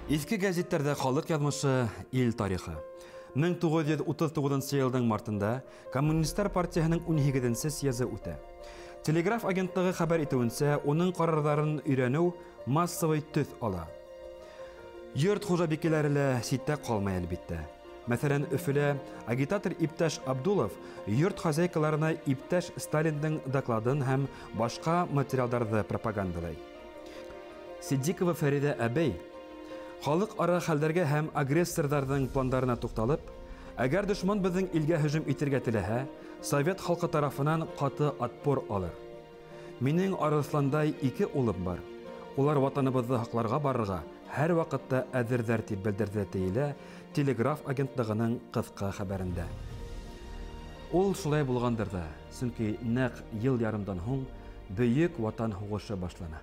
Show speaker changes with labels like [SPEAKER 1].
[SPEAKER 1] Иҫке гәзиттәрҙә халыҡ яҙмышы, ил тарихы. 1939 йылдың мартында Коммунистар партияһының 18-нсе съезы үтә. Телеграф агентлығы хәбәр итеүенсә, уның ҡарарҙарын өйрәнеү массовый төҫ ала. Йорт хужабикәләре лә ситтә ҡалмай, әлбиттә. Мәҫәлән, Өфөлә агитатор иптәш Абдулов йорт хозяйкаларына иптәш Сталиндың докладын һәм башҡа материалдарҙы пропагандалай. Сиддикова Фәриҙә әбей халыҡ ара хәлдәргә һәм агрессорҙарҙың пландарына туҡталып, әгәр дошман беҙҙең илгә һөжүм итергә теләһә, совет халҡы тарафынан ҡаты отпор алыр. Минең арыҫландай ике улым бар. Улар ватаныбыҙҙы һаҡларға барырға һәр ваҡытта әҙерҙәр, тип белдерҙе, тейелә телеграф агентлығының ҡыҫҡа хәбәрендә. Ул шулай булғандыр ҙа, сөнки нәҡ йыл ярымдан һуң Бөйөк Ватан һуғышы башлана.